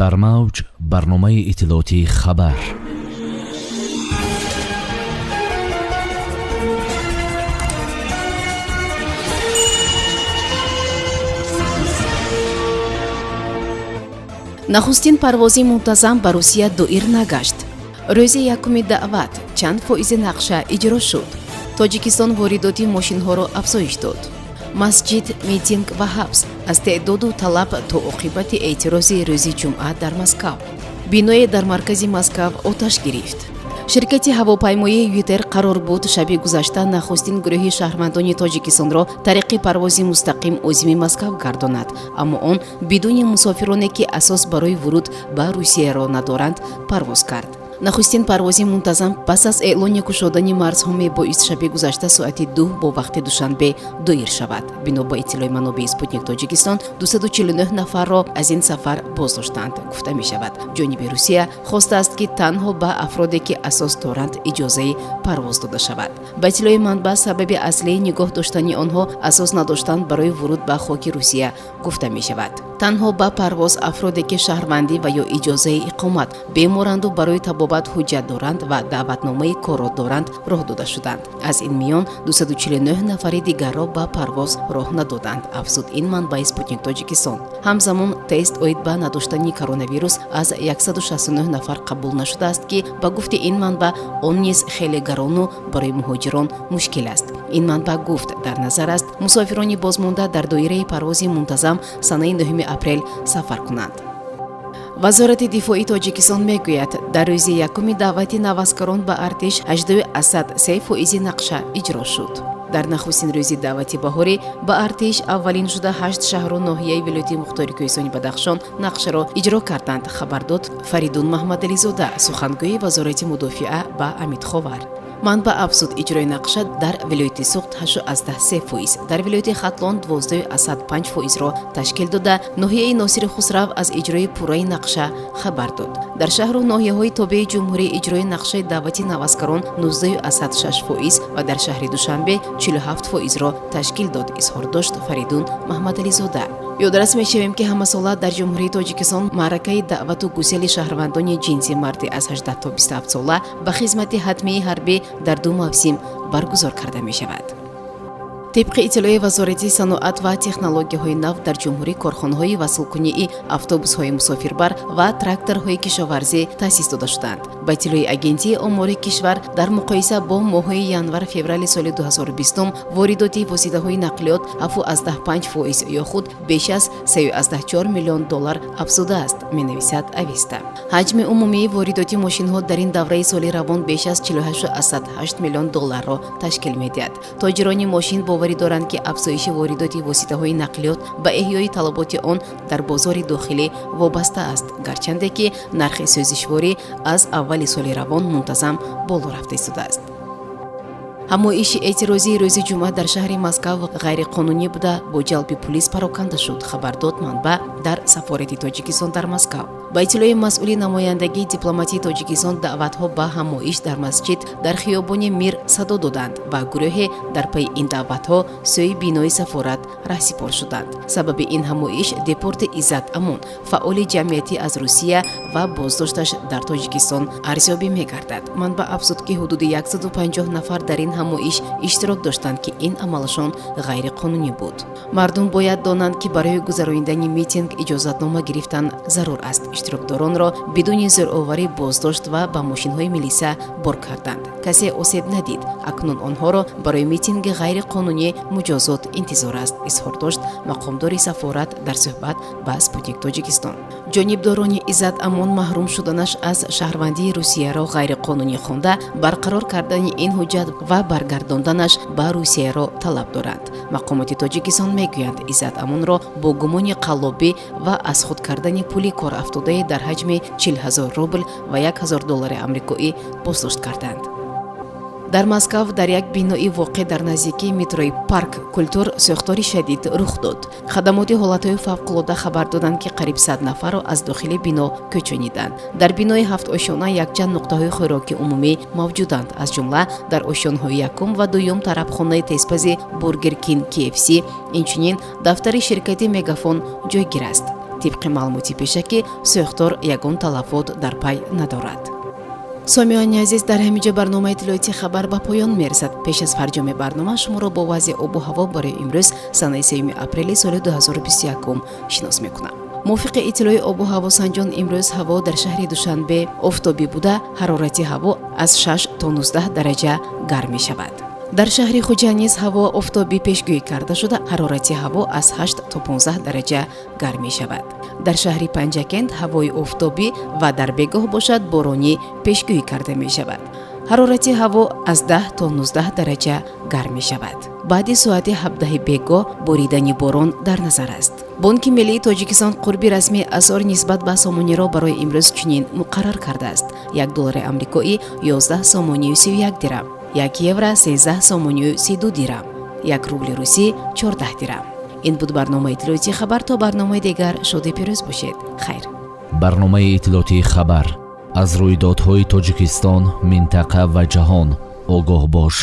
Дар мавҷ барномаи иттилоотии «Хабар». Нахустин парвози мунтазам ба Русия доир нагашт. Рӯзи якуми даъват чанд фоизи нақша иҷро шуд? Тоҷикистон воридоти мошинҳоро афзоиш дод. Масҷид, митинг ва ҳабс: аз теъдоду талаб то оқибати эътирози рӯзи ҷумъа дар Москав. Биное дар маркази Москав оташ гирифт. Ширкати ҳавопаймоии «Ютер» қарор буд шаби гузашта нахустин гурӯҳи шаҳрвандони Тоҷикистонро тариқи парвози мустақим озими Москав гардонад, аммо он бидуни мусофироне, ки асос барои вуруд ба Русияро надоранд, парвоз кард. Нахустин парвози мунтазам пас аз эълони кушодани марзҳо мебоист шаби гузашта соати 2 бо вақти Душанбе доир шавад. Бино ба иттилои манобеи «Спутник Тоҷикистон», 249 нафарро аз ин сафар боздоштанд, гуфта мешавад. Ҷониби Русия хостааст, ки танҳо ба афроде, ки асос доранд, иҷозаи парвоз дода шавад. Ба иттилои манбаъ, сабаби аслии нигоҳ доштани онҳо асос надоштан барои вуруд ба хоки Русия гуфта мешавад. Танҳо ба парвоз афроде, ки шаҳрвандӣ ва ё иҷозаи иқомат, беморанду барои табобат ҳуҷҷат доранд ва даъватномаи корро доранд, роҳ дода шуданд. Аз ин миён 249 нафари дигарро ба парвоз роҳ надоданд, афзуд ин манбаи «Спутник Тоҷикистон». Ҳамзамон тест оид ба надоштани коронавирус аз 169 нафар қабул нашудааст, ки ба гуфти ин манбаъ, он низ хеле гарону барои муҳоҷирон мушкил аст. Ин манбаъ гуфт, дар назар аст мусофирони бозмонда дар доираи парвози мунтазам санаи 9 апрел сафар кунанд. Вазорати дифои Тоҷикистон мегӯяд, дар рӯзи якуми даъвати наваскарон ба артиш 8,3 фоизи нақша иҷро шуд. Дар нахустин рӯзи даъвати баҳорӣ ба артиш аввалин шуда ҳашт шаҳру ноҳияи вилояти мухтори Кӯҳистони Бадахшон нақшаро иҷро карданд, хабар дод Фаридун Маҳмадализода, сухангӯи Вазорати мудофиа, ба Амидховар. Манбаъ афзуд, иҷрои нақша дар вилояти Суғд 8,3%, дар вилояти Хатлон 12,5%-ро ташкил дода, ноҳияи Носири Хусрав аз иҷрои пурраи нақша хабар дод. Дар шаҳру ноҳияҳои тобеи ҷумҳурӣ иҷрои нақшаи даъвати наваскарон 19,6% ва дар шаҳри Душанбе 47%-ро ташкил дод, изҳор дошт Фаридун Маҳмадализода. Ёдрас мешавем, ки ҳамасола дар Ҷумҳурии Тоҷикистон маъракаи даъвату гусели шаҳрвандони ҷинси марди аз 18 то 27 сола ба хизмати ҳатмии ҳарбӣ дар ду мавсим баргузор карда мешавад. Тибқи иттилои Вазорати саноат ва технологияҳои нав, дар ҷумҳурӣ корхонаҳои васлкунии автобусҳои мусофирбар ва тракторҳои кишоварзӣ таъсис дода шуданд. Ба иттилои Агентии омори кишвар, дар муқоиса бо моҳҳои январ-феврали соли 2020 воридоти воситаҳои нақлиёт 7,5% ё худ беш аз 3,4 миллион доллар афзудааст, менависад Авеста. Ҳаҷми умумии воридоти мошинҳо дар ин давраи соли равон беш аз 48,8 миллион долларро ташкил медиҳад. Тоҷирони мошин боварӣ доранд, ки афзоиши воридоти воситаҳои нақлиёт ба эҳёи талаботи он дар бозори дохилӣ вобаста аст, гарчанде ки нархи сӯзишворӣ аз аввали соли равон мунтазам боло рафта истодааст. Ҳамоиши эътирозии рӯзи ҷумъа дар шаҳри Москав ғайриқонунӣ буда, бо ҷалби пулис пароканда шуд, хабар дод манбаъ дар сафорати Тоҷикистон дар Москав. Ба иттилои масъули намояндагии дипломатии Тоҷикистон, даъватҳо ба ҳамоиш дар масҷид дар хиёбони Мир садо доданд ва гурӯҳе дар пайи ин даъватҳо сӯи бинои сафорат раҳсипор шуданд. Сабаби ин ҳамоиш депорти Иззат Амон, фаъоли ҷамъиятӣ аз Русия, ва боздошташ дар Тоҷикистон арзёбӣ мегардад. Манбаъ афзуд, ки ҳудуди 150 нафар дар ин ҳамоиш иштирок доштанд, ки ин амалашон ғайриқонунӣ буд. Мардум бояд донанд, ки барои гузаронидани митинг иҷозатнома гирифтан зарур аст. Иштирокдоронро бидуни зӯроварӣ боздошт ва ба мошинҳои милиса бор карданд. Касе осеб надид. Акнун онҳоро барои митинги ғайриқонунӣ муҷозот интизор аст, изҳор дошт мақомдори сафорат дар суҳбат ба «Спутник Тоҷикистон». Ҷонибдорони Иззат Амон маҳрум шуданаш аз шаҳрвандии Русияро ғайриқонунӣ хонда, барқарор кардани ин ҳуҷҷат ва баргардонданаш ба Русияро талаб доранд. Мақомоти Тоҷикистон мегӯянд, Иззат Амонро бо гумони қаллобӣ ва аз худ кардани пули корафтодае дар ҳаҷми 40 000 рубл ва 1000 доллари амрикоӣ боздошт карданд. Дар Москав дар як бинои воқеъ дар наздикии метрои Парк Культур сӯхтори шадид рух дод. Хадамоти ҳолатҳои фавқулода хабар доданд, ки қариб 100 нафарро аз дохили бино кӯчониданд. Дар бинои ҳафтошёна якчанд нуқтаҳои хӯроки умумӣ мавҷуданд. Аз ҷумла дар ошёнҳои якум ва дуюм тарабхонаи тезпази Бургер Кинг, KFC, инчунин дафтари ширкати Мегафон ҷойгир аст. Тибқи маълумоти пешакӣ, сӯхтор ягон талафот дар пай надорад. Сомиёни азиз, дар ҳамин ҷо барномаи иттилоотии «Хабар» ба поён мерасад. Пеш аз фарҷоми барнома шуморо бо вазъи обу ҳаво барои имрӯз, санаи 3 апрели соли 2021, шинос мекунам. Мувофиқи иттилои обу ҳавосанҷон, имрӯз ҳаво дар шаҳри Душанбе офтобӣ буда, ҳарорати ҳаво аз 6 то 19 дараҷа гарм мешавад. Дар шаҳри Хуҷанд низ ҳаво офтобӣ пешгӯӣ карда шуда, ҳарорати ҳаво аз 8 то 15 дараҷа гарм мешавад. Дар шаҳри Панҷакент ҳавои офтобӣ ва дар бегоҳ бошад, боронӣ пешгӯӣ карда мешавад. Ҳарорати ҳаво аз 10 то 19 дараҷа гарм мешавад. Баъди соати 17 бегоҳ боридани борон дар назар аст. Бонки миллии Тоҷикистон қурби расмии асъор нисбат ба сомониро барои имрӯз чунин муқаррар кардааст: 1 доллари амрикоӣ 11 сомонию 31 дирам, 1 евро 13 сомонию 32 дирам, 1 рубли русӣ 14 дирам. Ин буд барномаи иттилоотии «Хабар». То барномаи дигар шоду пирӯз бошед. Хайр. Барномаи иттилоотии «Хабар». Аз рӯйдодҳои Тоҷикистон, минтақа ва ҷаҳон огоҳ бош.